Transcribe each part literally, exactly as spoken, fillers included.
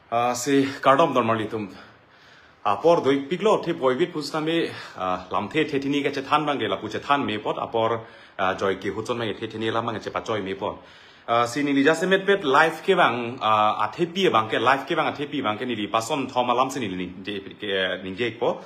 Ah, si kardom don marli atum. Apor doik piklo the boivit pusitame, ah, lamthe thethini kachethan abangke lapu chethan me apot apor, ah, joike huchon abangke thethini alam abangke chepachoi me apot. Ah, si neli jasemet pet live kevang, ah, athepi abangke live kevang athepi abangke neli pason thom alam si neli ning-, je, ke, ningje po.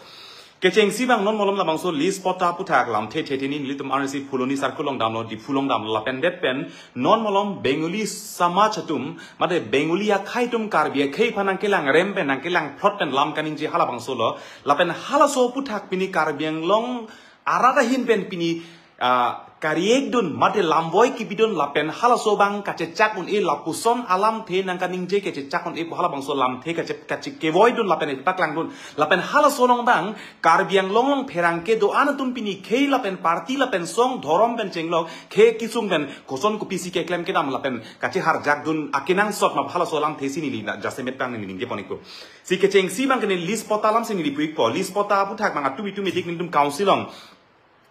Kechengsi abang non malom labangso lease patta aputhak lamthe thethini nelitum arnisi Phuloni circle along damlo, Diphu along damlo lapen det pen non malom Bengali samaj atum, mate Bengali akhei atum Karbi akhei aphan nangkelang rem pen nangkelang phlot pen lam kaningje halabangso lo, lapen halaso aputhak pini Karbi Anglong arat ahin pen pini, ah, kariekdun mate lamvoi kebidun lapen halaso abang kachechak un-e lapuson alamthe nangkaningje kachechak un-e halabangso lamthe kache, kache kevoidun lapen paklangdun. Lapen halaso along abang Karbi Anglong along pherangke do-an atum pini khei lapen party lapen song dhorom pen chenglok khei kisung pen koson kopisi keklem kedam lapen kacheharjakdun akenangsot ma halaso alamthe si neli na jasemet abang neli ningje pon-ikpo. Si kechengsi abangke neli lease patta alam si neli pu-ikpo. Lease patta aputhak abang atum itum idik nelitum council along,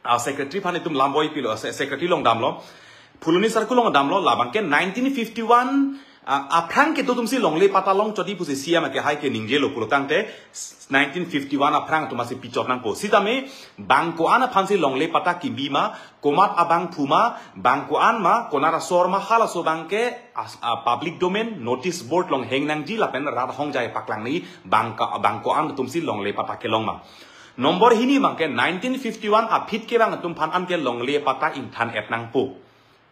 ah, secretary aphan itum lamvoi pilo, se-, secretary along damlo. Phuloni circle along damlo, labangke nineteen fifty-one, ah, aphrang kedo atumsi longle patta long chot-i pusi C M akehai ke ningjelo pulotangte, nineteen fifty-one aphrang atum asi pichot nangpo. Sitame bang ko-an aphansi longle patta kimbi ma, komat abangphu ma, bang ko-an ma, konat asor ma, halaso abangke as-, ah, public domain notice board along hang nangji lapen rat ahongjai paklang nangji bang ka, bang ko-an atumsi longle patta kelong ma. Nombor hini abangke nineteen fifty-one aphi kevang atum aphan anke longle patta ingthan-et nangpo.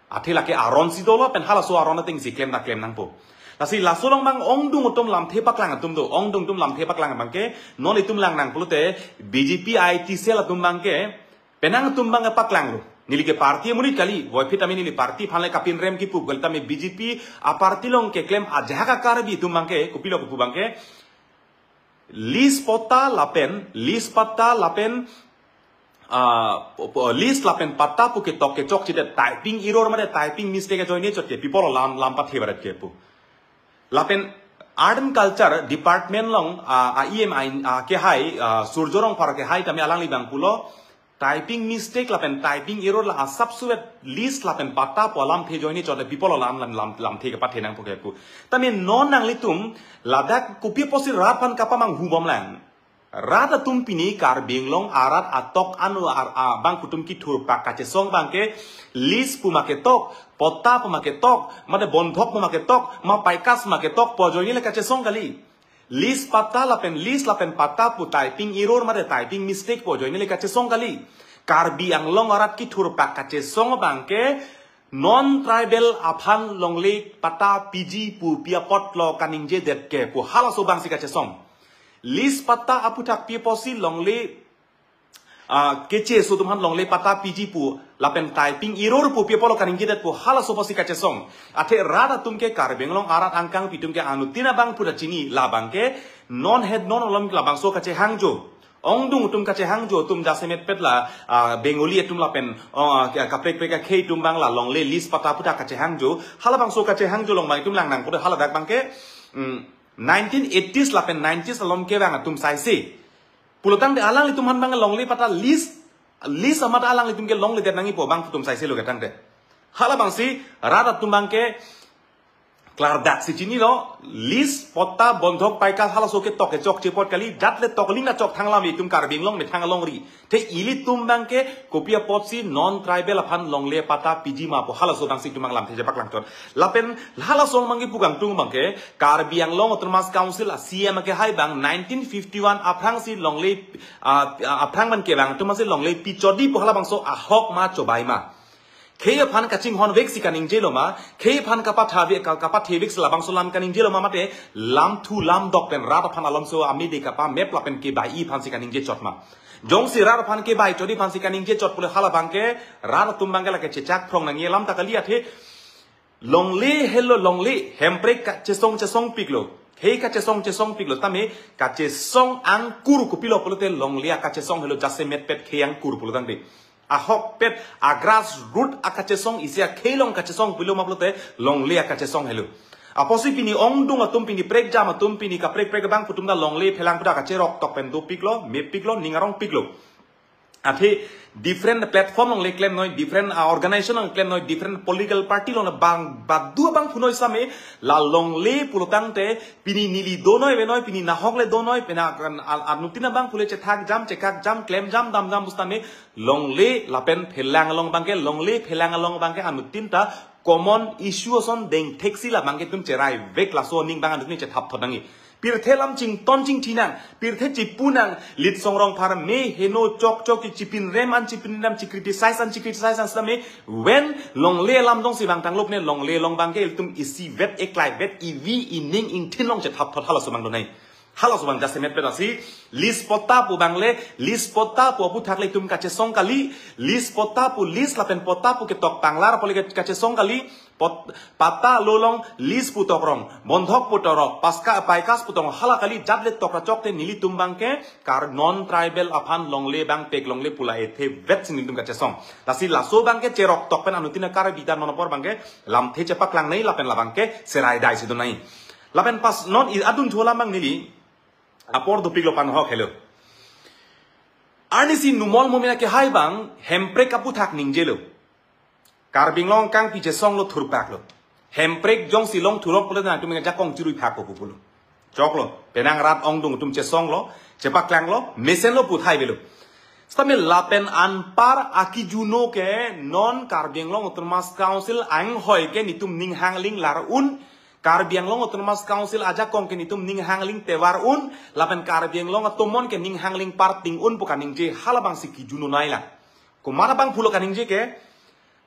Athe lake aron si dolo pen halaso aron atengsi klem ta klem nangpo. Lasi laso along abang ongdung atum lamthe paklang atum do, ongdung atum lamthe paklang abangke non itum lang nang pulote B J P I T cell atum abangke penang atum abangke paklanglo. Neli ke party amonit kali, boiphi tame neli party aphan le kapinrem kipu kali tame B J P aparty along keklem ajahak a-Karbi atum abangke kopilo kepu abangke lease patta lapen, lease patta lapen, ah, po, po, lease lapen patta pu ketok kechokche det typing error mate typing mistake ajoine chot ke people lam, lam pathe barat kepu. Lapen Art and Culture Department along, ah, a E M I, ah, kehai, ah, Surjo Rongphar kehai tame alangli abang pulo typing mistake lapen typing error la asap suet lease lapen patta pu alamthe ajoine chot le people lam, lam, lam, lamthe kepathe nangpo kepu. Tame non nanglitum ladak kopi apotsi rat aphan kapamanghu bomlang. Rat atum pini Karbi Anglong arat atok anu ar-, abangphu atum kithurpak kachesong abangke lease pu ma ketok, patta pu ma ketok, mate bondhok pu ma ketok, ma paikas ma ketok pu ajoine le kachesong kali. Lease patta lapen lease lapen patta pu typing error mate typing mistake pu ajoine le kachesong kali. Karbi Anglong arat kithurpak kachesong abangke non tribal aphan longle patta piji pu pi apotlo kaningje det kepu halaso abangsi kachesong. Lease patta aputhak pi apotsi longle, ah, keche aso atum aphan longle patta piji pu lapen typing error pu pi apotlo kaningje det pu halaso apotsi kachesong. Athe rat atum ke Karbi Anglong arat angkang pi atum ke anuttin abangphu ta chini labangke non het non malom labangso kachehangjo. Ongdung atum kachehangjo atum jasemet pet la, ah, Bengali atum lapen, oh, ah, kaprek prek akhei atum abang la longle lease patta aputhak kachehangjo. Halabangso kachehangjo along abang itum lang nang pulote haladak abangke, mm, nineteen eighties lapen nineties along kevang atum saise. Pulotangte alanglitum aphan abang longle patta lease, lease amat alanglitum ke longledet nangjipo abangphu atum saise lo ketangte. Halabangsi rat atum abangke klardak si chinilo, lease, patta, bondhok, paikas halaso ketok kechokche apot kali, jat le tok ling na chok thang lam itum Karbi Anglong methang alongri. The ilitum abangke kopi apotsi non tribal aphan longle patta piji ma pu halaso abangsi itum abang lamthe chepaklangchot. Lapen halaso abangke pu kangtung abangke Karbi Anglong Autonomous Council a C M akehai abang nineteen fifty-one aphrangsi longle, ah, ah, aphrang abangke abang atum asi longle pichot-i pu halabangso ahok ma chobai ma. Khei aphan kachinghon veksi kaningjelo ma, khei aphan kapatha ve-, ka-, kapathe veksi labangso lam kaningjelo ma mate, lamthu lamdok pen rat aphan alomso amide kapamep lapen kebai aphansi kaningje chot ma. Jongsi rat aphan kebai chot-i aphansi kaningje chot pule halabangke, rat atum abangke lake chechak phrong nangji alam ta kali athe, longle helo longle, Hemprek kachesong chesongpiklo. Khei kachesong chesongpiklo, tame kachesong angkur kopilo pulote longle akachesong helo jasemet pet khei angkur pulotangte. Ahokpet a grassroot akachesong isi akhei along kachesong pilo ma pulote longle akachesong helo. Apotsi pini ongdung atum pini prekjam atum pini kaprek prek abangphu atum ta longle phelang pu ta kacherok tok pen dopiklo, mepiklo, ning arongpiklo. Athe different platform along le klemnoi, different, uh, organization along klemnoi, different political party along bang, badu abangphu noi same, la longle pulotangte, pini neli donoi venoi, pini nahok le donoi, pina kan al, anuttin abangphu le chethak jam, chekak jam, klem jam, dam jam pu sitame, longle lapen phelang along abangke, longle phelang along abangke anuttin ta common issue ason dengtheksi la abangke itum cherai vek, laso aning abang anuttin chethap thot nangji. Pirthe alam chington chingthi nang, pirthe chipu nang, Litsong Rongphar me heno chok chok ke chipinrem an chipinrem, chi criticize an chi criticize an sitame, when longle alam jongsi vangtanglo pune longle along abangke ilitum isivet eklaivet ivi ining ingthin along chethap thot halaso abang donai. Halaso abang jasemet pet asi, lease patta pu abang le, lease patta pu aphuthak le itum kachesong kali, lease patta pu lease lapen patta pu ketok panglar apot le kachesong kali, pot, patta lo along lease pu tokrong, bondhok pu tokrong, paska, paikas pu tokrong, hala kali jat le tok ra chokte nelitum abangke, kar non tribal aphan longle abang pek longle pu la ethe vetsi nelitum kachesong. Lasi laso abangke cherok tok pen anuttin Karbi ta non apor abangke, lamthe chepaklang nai lapen la abangke, serai dai si donai. Lapen pas non i adun chola mang neli, apor dopiklo pan hok helo. Arnisi Numal Momin akehai abang, hemprek aphuthak ningjelo. Karbi Anglong kangpi chesonglo thurphaklo. Hemprek jongsi long thurok pulo nangtum ajakong chirui phak pu pulo. Choklo, penang rat ongdung atum chesonglo, chepaklanglo, mesenlo pu thai avelo. Sitame lapen anpar akijuno ke non Karbi Anglong Autonomous Council anghoi ke nelitum ning hangling lar un, Karbi Anglong Autonomous Council ajakong ke nelitum ning hangling tevar un, lapen Karbi Anglong atomon ke ning hangling parting un pu kaningje halabangsi kijuno nai lang. Komat abangphulo kaningje ke,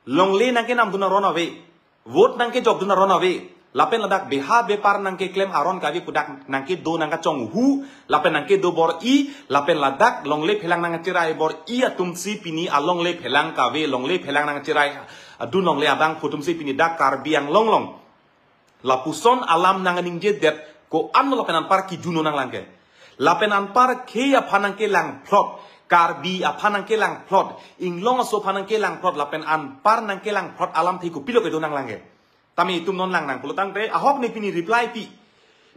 longle nangkenamdun aron ave, vote nangkejokdun aron ave, lapen ladak beha bepar nangkeklem aron kave pu dak nangkedo nangkachonghu, lapen nangkedo bor-i, lapen ladak longle phelang nangcherai bor-i atumsi pini alongle phelang kave, longle phelang nangcherai adun longle abangphu atumsi pini dak Karbi Anglong along lapuson alam nangningjedet ko-an lapen anpar kijuno nanglang ke. Lapen anpar khei aphan nangkelang phlot, Karbi aphan nangkelang phlot, inglong aso aphan nangkelang phlot, lapen anpar nangkelang phlot alamthe kopilo kedo nanglang ke. Tame itum non lang nang pulotangte, ahok ne pini reply pi.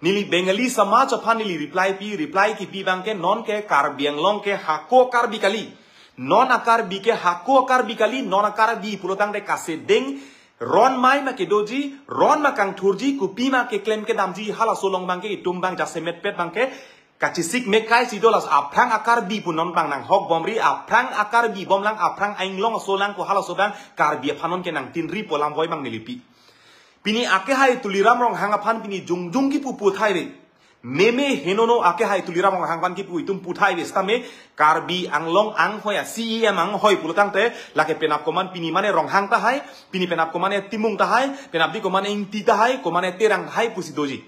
Neli Bengali Samaj aphan neli reply pi, reply kipi abangke non ke Karbi Anglong ke hako Karbi kali. Non a-Karbi ke hako Karbi kali, non a-Karbi pulotangte kasedeng ron mai ma kedoji, ron ma kangthurji, kopi ma keklem kedamji, halaso along abangke itum abang jasemet pet abangke, kachisik mekai si dolas aphrang a-Karbi pu non abang nanghok bomri, aphrang a-Karbi bomlang, aphrang a-inglong aso lang ko halaso abang, Karbi aphan non ke nangtinri pu alamvoi abang neli pi. Pini akehai Tuliram Ronghang aphan pini jongjong kipu pu thai ave. Meme henono akehai Tuliram Ronghang aphan kipu itum pu thai ave sitame Karbi Anglong anghoi a-C E M anghoi pulotangte lake penap komat pini mane Ronghang tahai, pini penap komat mane Timung tahai, penap di komat mane Ingti tahai, komat mane Terang tahai pusi doji.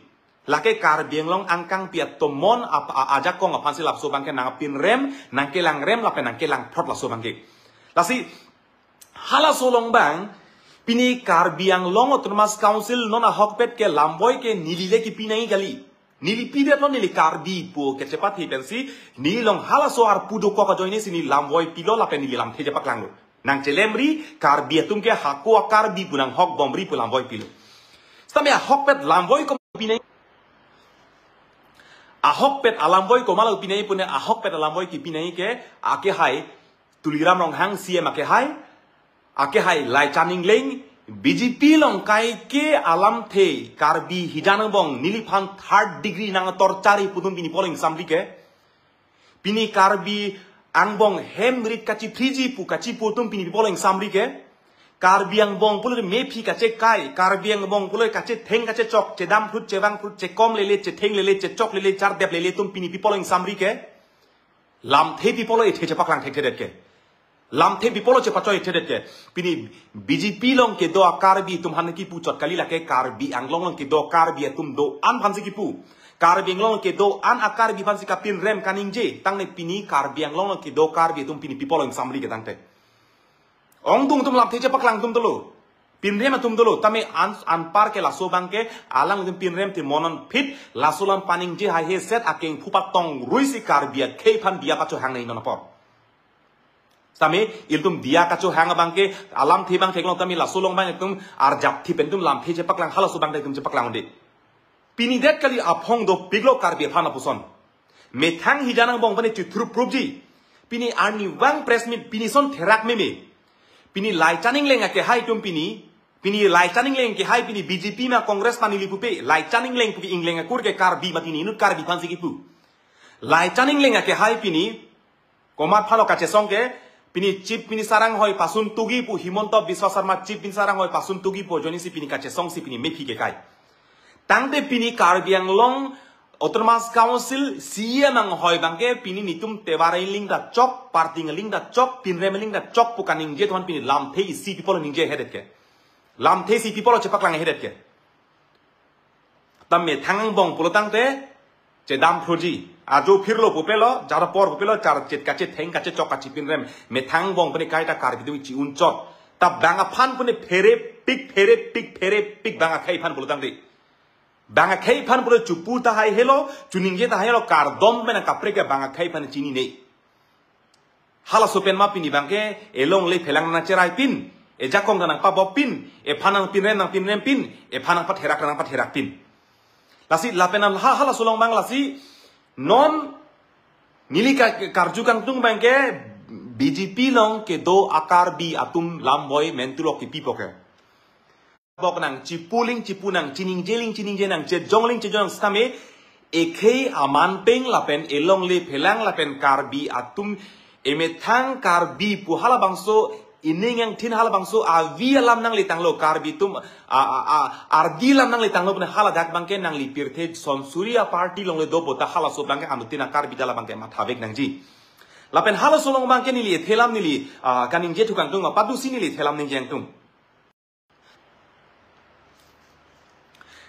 Lake Karbi Anglong angkangpi atomon ap-, a-, ajakong aphansi laso abangke nangpinrem, nangkelangrem, lapen nangkelang phlot laso abangke. Lasi, halaso along abang, pini Karbi Anglong Autonomous Council non ahokpet ke lamvoi ke neli le kipi nangji kali. Neli pidet lo neli Karbi pu kechepathe pensi, neli along halaso arpu dokok ajoine si neli lamvoi pilo lapen neli lamthe chepaklanglo. Nangchelemri, Karbi atum ke hako a-Karbi pu nanghok bomri pu lamvoi pilo. Sitame ahokpet lamvoi kopi nangji. Ahokpet alamvoi komatlo pi nangji pune ahokpet alamvoi kipi nangji ke akehai Tuliram Ronghang C M akehai, akehai Laichan Ingleng, B J P along kaike alamthe Karbi hijan angbong neliphan third degree nangtorchari pu atum pini poleng samri ke. Pini Karbi angbong hem rit kachiphriji pu kachipu atum pini poleng samri ke. Karbi angbong pulo mephi kachekai, Karbi angbong pulo kachetheng kachechok, chedam phrut chevang phrut, chekom lele, chetheng lele, chechok lele, chardep lele atum pini pi poleng samri ke. Lamthe pi polo ethe chepaklang thekthedet ke. Lamthe pi polo chepachoi thedet ke. Pini B J P along kedo a-Karbi atum aphan kipu chot kali lake Karbi Anglong along kedo Karbi atum do-an aphansi kipu. Karbi Anglong along kedo-an a-Karbi aphansi kapinrem kaningje. Tangne pini Karbi Anglong along kedo Karbi atum pini pi poleng samri ke tangte. Ongdung atum lamthe chepaklang atum dolo. Pinrem atum dolo. Tame an, anpar ke laso abangke alangtum pinrem te monon phit laso alam paningje haihe set akengphu patong ruisi Karbi akhei aphan diya kachohang nai non apor. Tame ilitum diya kachohang abangke alamthe abang theklong tame laso along abang itum arjapthi pen itum lamthe chepaklang halaso abang ta itum chepaklang un-e. Pinidet kali aphong dopiklo Karbi aphan lapuson. Methang hijan angbong pene chithrup phrupji. Pini arnivang press meet pini son therak meme. Pini Laichan Engleng akehai atum pini. Pini Laichan Engleng akehai pini B J P ma Congress ma neli pupe. Laichan Engleng puke Engleng akur ke Karbi mati ni inut Karbi aphansi kipu. Laichan Engleng akehai pini. Komat aphanlo kachesong ke. Pini Chief Minister anghoi pasun tugi pu Himanta Biswa Sarma Chief Minister anghoi pasun tugi pu ajoinesi pini kachesongsi pini mephi kekai. Tangte pini Karbi Anglong Autonomous Council C E M anghoi abangke pini nitum Tewar aling ta chok, party aling ta chok, pinrem aling ta chok pu kaningje thon pini lamthe isi people ningje hedet ke. Lamthe isi people chepaklang hedet ke. Ta methang angbong pulo tangte chedam phroji. Ajo phirlo pupelo, jara por pupelo, char chet kachetheng kachechok kachepinrem. Methang angbong pene kaita Karbi atum chi-un chot. Ta bang aphan pene pherepik, pherepik, pherepik bang akhei aphan pulo tangte. Bang akhei aphan pura chupu tahai helo, chuningje tahai helo, kardom pen kaprek ke bang akhei aphan chinine. Halaso pen ma pini abangke, elongle phelang nangcherai pin, ejakong nangpabop pin, ephan nangpinrem nangpinrem pin, ephan nangpatherak nangpatherak pin. Lasi lapen ha, halaso along abang lasi, non neli ka-, karju kangtung abangke, B J P along kedo a-Karbi atum lamboi mentulok kipi poke. Bok nang, chipu aling chipu nang, chiningje aling chiningje nang, chejong aling chejong nang sitame, ekhei aman peng lapen elongle phelang lapen Karbi atum emethang Karbi pu halabangso, ining angthin halabangso, avi alam nangle tanglo Karbi atum, a, a, a, ardi alam nangle tanglo pune haladak abangke nangli pirthe sonsuri a-party alongle do puta halaso abangke anuttin a-Karbi ta labangke mathavek nangji. Lapen halaso along abangke neli ethelam neli, a, kaningje thu kangtung ma padu si neli ethelam ningje kangtung.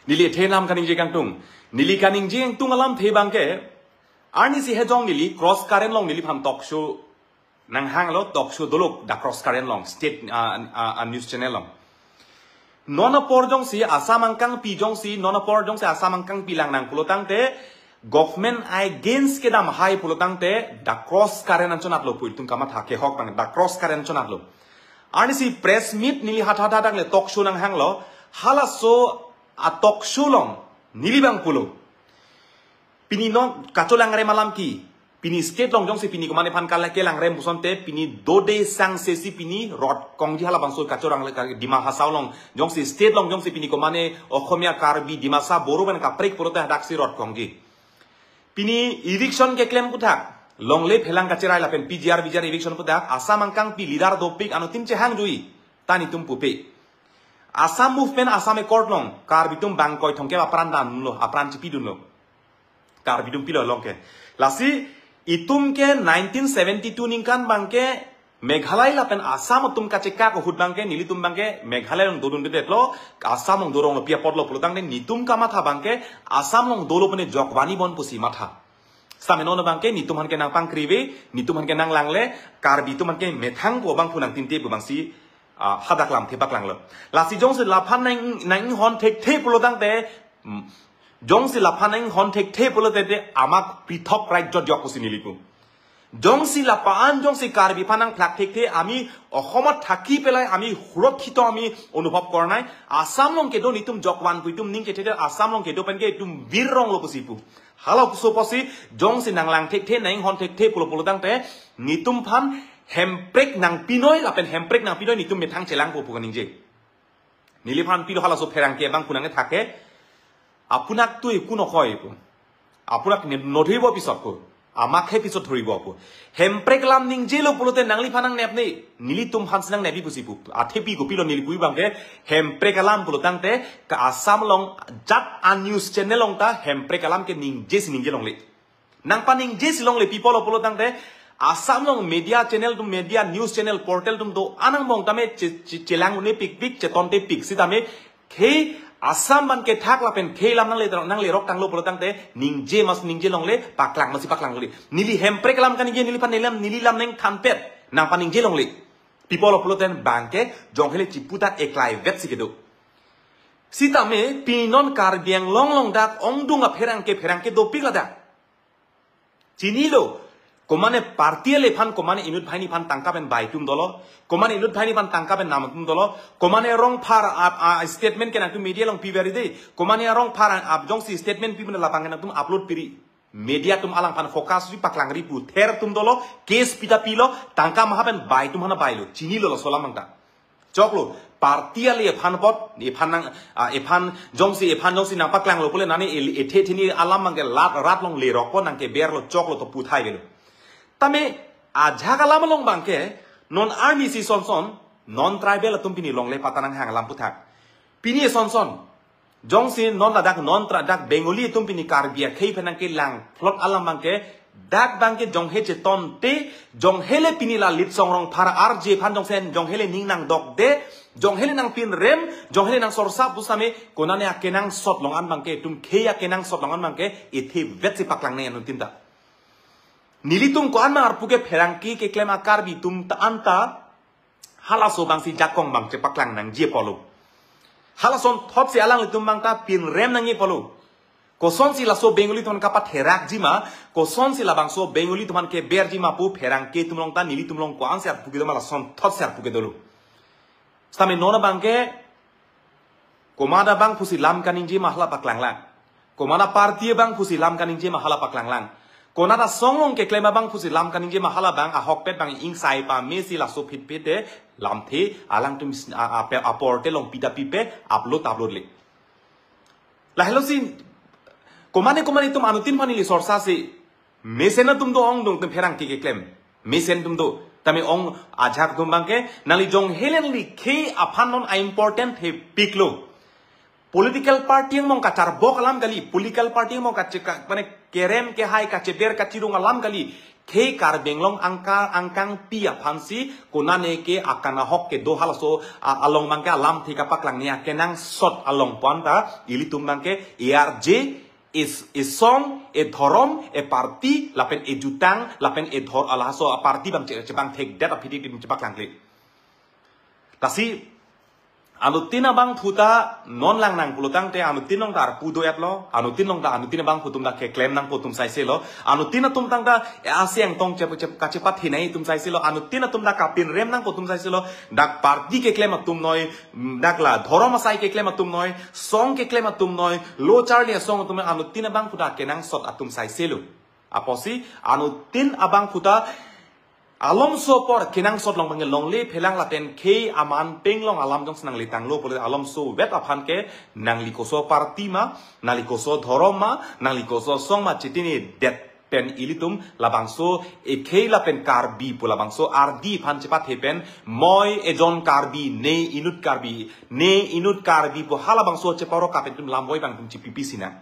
Neli ethelam kaningje kangtung. Neli kaningje kangtung alamthe abangke. Arnisi hejong neli cross current along neliphan talk show nanghanglo, talk show dolo dak cross current along state, ah, ah, ah, news channel along. Non apor jongsi Assam angkangpi jongsi, non apor jongsi Assam angkangpi lang nang pulo tangte, government against kedam hai pulo tangte, dak cross current anchot lo pu itum kamatha kehok abang, dak cross current anchot lo. Arnisi press meet neli hat hat hat le talk show nanghanglo, halaso a-talk show along, neli abang pulo. Pini non kacholangrem alam ke, pini state along jongsi pini komane aphan kala kelangrem pusonte, pini dode sang sesi pini rot kongji halabangso kachorang le ka Dima Hasao along, jongsi state along jongsi pini komane Okhomia Karbi Dimasa Boro pen kaprek pulote hadaksi rot kongji. Pini eviction keklem puthak, longle phelang kacherai lapen P G R V G R eviction puthak, Assam angkangpi leader dopik anuttin chehang jui, ta netum pupe. Assam movement, Assam Accord along, Karbi atum bang koi thomkep apran danlo, apran chipidunlo. Karbi atum pilo along ke. Lasi, itum ke nineteen seventy-two ningkan abangke, Meghalaya lapen Assam atum kachekak ahut abangke, nelitum abangke, Meghalaya along dodundedetlo, Assam along doronglo pi apotlo pulo tangte, netum kamatha abangke, Assam along dolo pune jokvani bon pusi matha. Sitame non abangke, netum aphan ke nangpangkrive, netum aphan ke nanglangle, Karbi atum aphan ke methang pu abang pu nangtinte pu abangsi, ah, hadak lamthe paklanglo. Lasi jongsi laphan nang, nanghon thekthe pulo tangte, mm, jongsi laphan nanghon thekthe pulo tangte, amak prithok rajyo diok pusi neli pu. Jongsi lapan, jongsi Karbi aphan nangphlak thekthe, ami Ohomot thaki pelai, ami surokkito ami onubhob kornai, Assam along kedo netum jokvan pu itum ning kethe, Assam along kedo pen ke itum virronglo pusi pu. Halaso apotsi, jongsi nanglang thekthe, nanghon thekthe pulo pulo tangte, netum aphan hemprek nangpinoi, lapen hemprek nangpinoi, netum methang chelangpo pu kaningje. Neliphan pilo halaso pherangke abang pu nangkethak ke, আপোনাকতো একো নকয় pu. আপোনাক নে-, নধৰিব পিছত pu. আমাকহে পিছত ধৰিব pu. Hemprek alam ningjelo pulote nangliphan nangnepne. Nelitum aphansi nangnepi pusi pu. Athepi kopilo neli pu abangke. Hemprek alam pulo tangte ka Assam along jat a-news channel along ta hemprek alam ke ningjesi ningje longle. Nangpaningjesi longle pu pulo pulo tangte Assam along media channel atum, media news channel portal atum do-an angbong tame che-, che-, chelang unepikpik, chetontepik sitame khei Assam abang kethak lapen khei alam nangle, nanglerok tanglo pulo tangte ningje masi ningje longle, paklang masi paklang longle. Neli hemprek alam kaningje, neliphan nelam, neli lam nangthanpet, nangpaningje longle. Pi pulo pulo tangte abangke jong hele chiputa eklai vetsi kedo. Sitame pini non Karbi Anglong along dak ongdung apherangke pherangke dopik ladak. Chinilo, komane party ale aphan, komane inut banghini aphan tangka pen bai atum dolo, komane inut banghini aphan tangka pen nam atum dolo, komane arongphar ap, a, statement ke nangtum media along piver de, komane arongphar ap jongsi statement pi mena lapang ke nangtum upload piri. Media atum alangphan focus ri paklangri pu ther atum dolo, case pita pilo, tangka maha pen bai atum aphan bailo, chinilo laso alam abang ta. Choklo, party ale aphan apot, aphan nang, ah, aphan jongsi, aphan jongsi nangpaklanglo pule nani el-, ethe theni alam abangke lat, rat along lerokpo nangkeberlo choklo to pu thai avelo. Tame, ajahak alam along abangke, non army si sonson, non tribal atum pini longle patta nanghang alam puthak. Pini sonson, jongsi non ladak non tra-, dak Bengali atum pini Karbi akhei aphan nangkelang phlot alam abangke, dak abangke jonghe chetonte, jonghe le pini la Litsong Rongphar arje aphan jongsi, jonghe le ning nangdokde, jonghe le nangpinrem, jonghe le nangsorsa pusitame, konane akenangsot along an abangke, itum khei akenangsot along an abangke, ethe vetsi paklangnei anuttin ta. Nelitum ko-an arpu ke pherangke keklem a-Karbi atum ta anta, halaso abangsi jakong abang chepaklang nangji apotlo. Halason thotsi alanglitum abang ta pinrem nangji apotlo. Kosonsi laso Bengali atum aphan kapatherakji ma, kosonsi labangso Bengali atum aphan keberji ma pu pherangke atum along ta nelitum along ko-ansi arpu kedo ma lason thotsi arpu kedolo. Sitame non abangke, komat abang pusi lam kaningje ma hala paklanglang. Komat aparty abang pusi lam kaningje ma hala paklanglang. Konat asong along keklem abang pusi lam kaningje ma hala abang ahokpet abang ingsai pamesi laso phitphit te lamthe alangtum s-, a, a, pe-, aporte along pida pipe upload upload le. Lahelosi, komane komane atum anuttin aphan ili sorsa si, mesen atum do ongdung atum pherangke keklem. Mesen atum do. Tame ong ajahak atum abangke, nangli jonghe le nangli khei aphan non a-important thepiklo. Political party angbong kacharbok alam kali, political party angbong kache-, ka-, mane kerem kehai kacheber kachirung alam kali. Khei Karbi Anglong angka-, angkangpi aphansi konane ke akan ahok kedo halaso a-, along abangke alamthe kapaklangne akenangsot along pu anta ilitum abangke arje is, isong, edhorom, eparty, lapen ejutang, lapen edhor-, halaso aparty abang che-, chepangthekdet aphi di dim chepaklangkle. Lasi, anuttin abangphu ta non langnang pulo tangte, anuttin along ta arpu do-etlo, anuttin along ta anuttin abangphu atum ta keklem nangpo atum saiselo, anuttin atum tangte, e, aseng tong chep-, chep-, kachepathenei atum saiselo, anuttin atum ta kapinrem nangpo atum saiselo, dak party keklem atum noi, mm, dak la dhorom asai keklem atum noi, song keklem atum noi, lo charli asong atum noi, anuttin abangphu ta kenangsot atum saiselo. Apotsi, anuttin abangphu ta, alomso apor kenangsot along abangke longle phelang lapen khei aman penglong alam jongsi nangletanglo pule alomso vet aphan ke nangli koso party ma, nangli koso dhorom ma, nangli koso song ma chitinidet pen ilitum labangso ekhei lapen Karbi pu labangso ardi aphan chepathe pen moi ejon Karbi, ne inut Karbi, ne inut Karbi pu halabangso cheparok kapen itum lam voi abang itum chipipi sinang.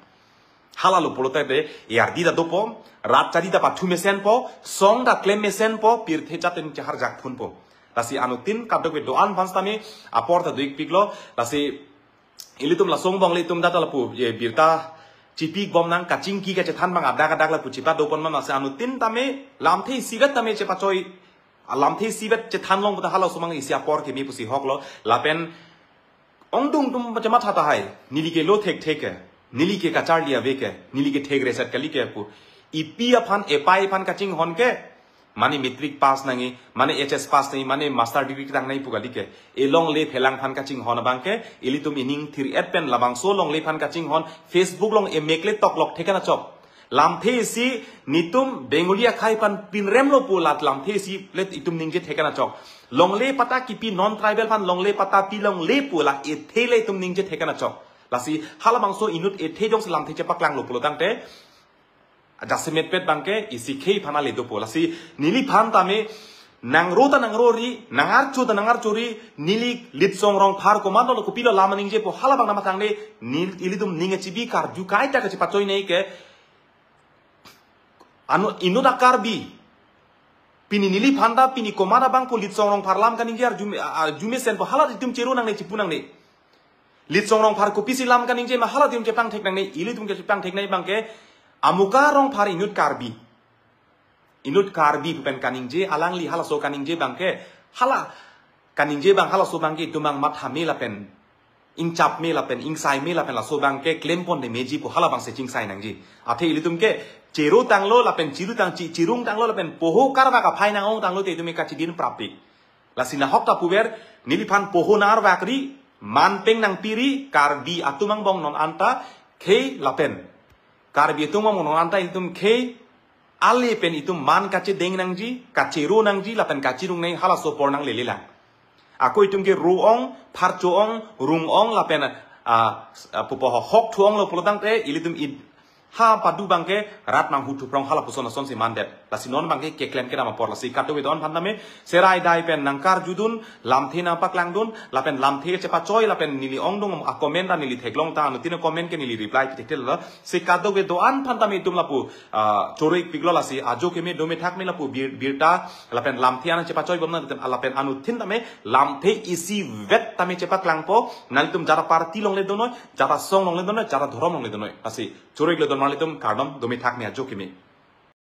Halalo pulote de, ardi ta dopo, rat chari ta pathu mesenpo, song ta klem mesenpo, pirthe chatin chehar jakphunpo. Lasi anuttin kadokave do-an aphan sitame, apor ta do-ikpiklo, lasi ilitum lason angbong le itum data lapu, ye birta chipibom nang kachingki kachethan abang adak adak lapu chipadopon ma lasi anuttin tame, lamthe isivet tame chepachoi, lamthe isivet chethan long puta halaso abang isi apor keme pusi hoklo, lapen ongdung atum chematha tahai, neli ke lo thekthek ke, neli ke kacharli ave ke, neli ke thek reset kali ke pu. Ipi aphan, epai aphan kachinghon ke, mane matric pass nangji, mane H S pass nangji, mane master degree ketang nangji pu kali ke. Elongle phelang aphan kachinghon abangke, ilitum ining thir-et pen labangso longle aphan kachinghon, Facebook along emek le toklok thekana chok. Lamthe isi netum Bengali akhei aphan pinremlo pu la lamthe isi le itum ningje thekana chok. Longle patta kipi non tribal aphan longle patta pilongle pu la ethe le itum ningje thekana chok. Lasi halabangso inut ethe jongsi lamthe chepaklanglo pulo tangte. Jasemet pet abangke isi khei aphan ale dopo. Lasi neliphan tame nangro ta nangrori, nangarcho ta nangarchori, neli Litsong Rongphar komatlo kopilo lam ningje pu halabang namathang de, nel-, ilitum ning chibi karju kaita kachepachoi nei ke, anu, inut a-Karbi. Pini neliphan ta, pini komat abang pu Litsong Rongphar lam kaningje arju me-, a-, arju mesenpo hala itum cheru nangne chipu nangne. Litsong Rongphar kopisi lam kaningje ma hala itum chepangthek nangne, ilitum ke chepangthek nai abangke, Amuka Rongphar inut Karbi. Inut Karbi pu pen kaningje, alangli halaso kaningje abangke, hala kaningje abang halaso abangke itum abang mathame lapen ingchapme lapen ingsaime lapen laso abangke klemponde meji pu halabangsi chingsai nangji. Athe ilitum ke cheru tanglo lapen chiru tang chi-, chirung tanglo lapen poho karvak aphai nang-ong tanglo te itum ke kachidin prapik. Lasi nahok ta puver, neliphan poho nang-arvakri, manpeng nangpiri, Karbi atum angbong non anta, khei lapen Karbi atum amonong anta itum khei ale pen itum man kachedeng nangji, kachero nangji, lapen kachirung nang halaso apor nanglele lang. Ako itum ke ro-ong, pharcho-ong, rung-ong, lapen, ah, ah, pupo ho hok thu-onglo pulotangte, ilitum id ha padu abangke rat nanghu thuprong halapuson asonsi mandet. Lasi non abangke keklem kedam apor, lasi kadokave do-an aphan tame serai dai pen nangkarjudun, lamthe nangpaklangdun, lapen lamthe chepachoi, lapen neli ongdung a-comment ta neli theklong ta, anuttin a-comment ke neli reply pi thekthelo. Si kadokave do-an aphan tame itum lapu, ah, choro-ikpiklo, lasi ajo keme dome thakme lapu bir-, birta, lapen lamthe an chepachoi bomnang, lapen anuttin tame lamthe isivet tame chepaklangpo, nanglitum jara party along le donoi, jara song along le donoi, jara dhorom along le donoi. Lasi choro-iklo don marlitum, kardom, dome thakme ajo keme.